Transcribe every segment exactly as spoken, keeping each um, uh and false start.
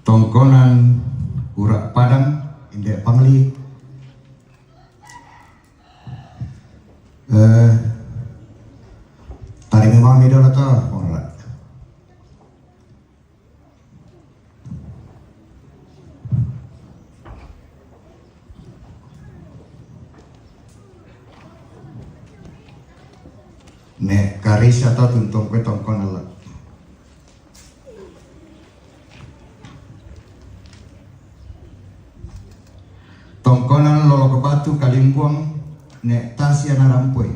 Tongkonan Ura' Padang, inde' pangli. Eh, tadi memang mi dolo to, ora. Ne' karissa to tuntong kue tongkonan la. Tongkonan Lolok Batu Kalimbuang, ne' tasi' narampoi.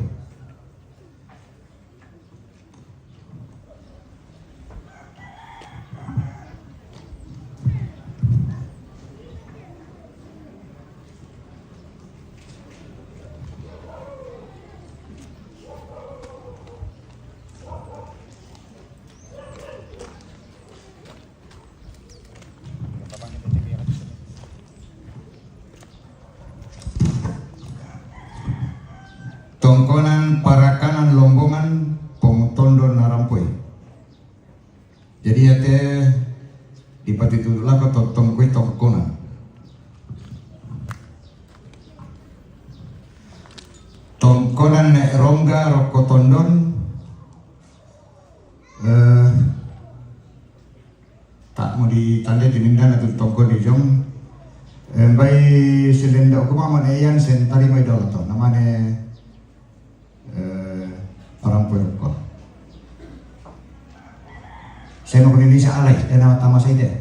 Tongkonan Parakanan Lombongan, Pongtondon narampoi. Jadi iyate dipatudu lako to tongkoi tongkonan. Tongkonan ne' Rongga Rokko Tondon, eh, ta' mo ditandai tu mindana tu tongkon di jong. Eh, bai silenda' ku mama ne' iyan sen tadi mai dolo to. Namane, eh, orang pun ko. Saya mau ke Indonesia alai, dan nama tama saya deh.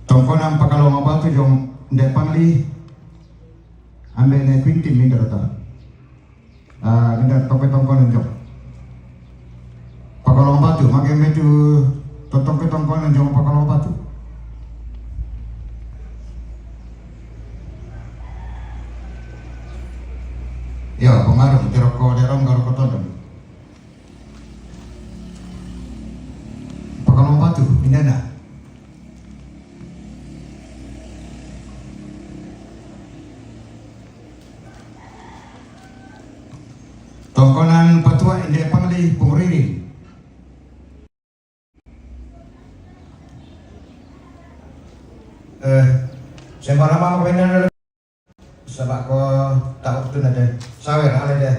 Tongkonan Pakalonga Batu jong inde' pangli, ambe' ne' Quintin mi dolo to. Ah, inde' tongkoi tongkonan jong Pakalonga Batu, make metu to tongkoi tongkonan jong Pakalonga Batu. Yo, pengaruh, tero ko derong karo ko tondon. Pakalonga Batu, indana. Tongkonan Patua, inde' pangli, Pungriring. Eh, sembarang mama ko indana. Saba' ko ta' waktu na de. Sawer, ale de.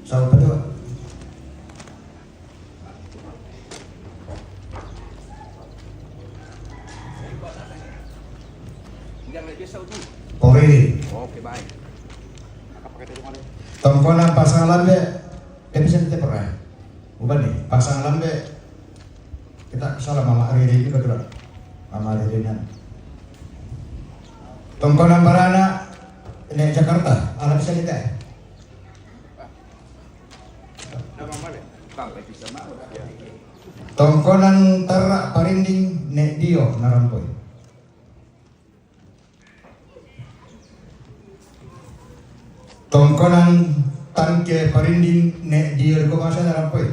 Sawer betul. Pori. Oke, baik. Tongkonan Pasang Lambe', eh, bisa kita pernah. Bukan nih, Pasang Lambe'. Kita salah, mama Riri juga tuh. Mama Riri nan. Tongkonan Barana, ne' Jakarta, ala bisa kita. Tongkonan Tarra' Parinding, ne' Dio narampoi. Tongkonan Tangke Parinding, ne' Dio ko masa narampoi.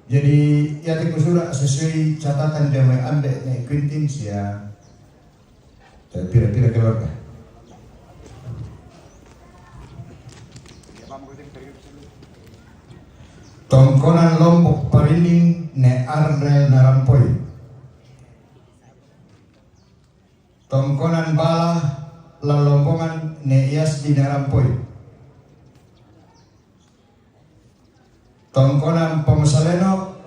Jadi, iyate ku sura' sesuai catatan dia mai ambe' ne' Quintin sia. Pira-pira keluarga. Tongkonan Lombok Parinding, ne' Arnel narampoi. Tongkonan Bala Lalombongan, ne' Yasdi narampoi. Tongkonan Pongosaleno,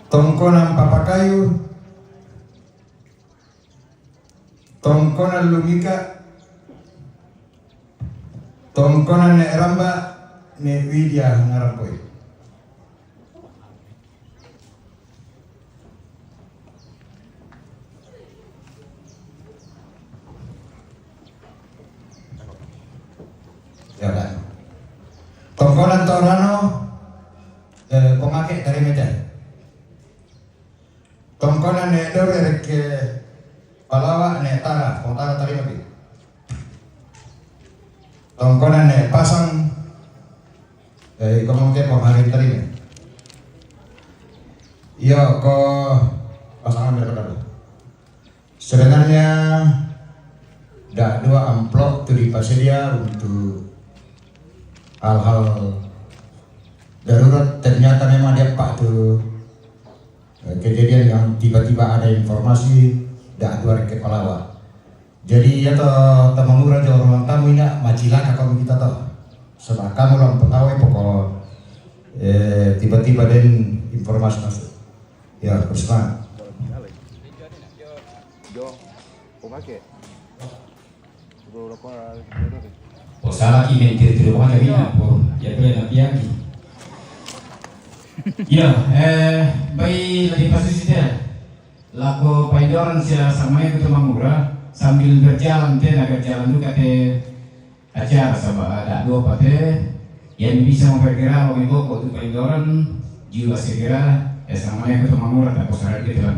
tongkonan Papakayu, tongkonan Lumika, tongkonan ne' Ramba, ne' Widia narampoi. Ya, kan? Tongkonan Torano, eh, pemake dari Medan. Tongkonan ne' Dore rekke Palawa, ne' Tara, Pong Tara tarima pi. Tongkonan ne' Pasang, eh, iko mong te pong hari tarima. Iyo, ko pasangan berapa? Sebenarnya ada dua amplop tu dipasedia untuk Hal-hal darurat ternyata memang dia pak tu, eh, kejadian yang tiba-tiba ada informasi dak dua hari kepala. Jadi ya toh, Temangura jo ruang tamu ini macilaka kau kita toh. Sebab kamu orang pegawai pokok, eh, tiba-tiba dan informasi masuk. Ya, terus terang. O sala ki menteri tu ko macam ina po ya pele na piaki. Ya, eh, bai lagi pasu site. Lako paindoran sia samai ko Temangura sambil berjalan te na berjalan duka te acara saba ada dua pate yang bisa memperkira wangi boko tu paindoran jiwa segera ya samai ko Temangura tak ko sarari gitu kan.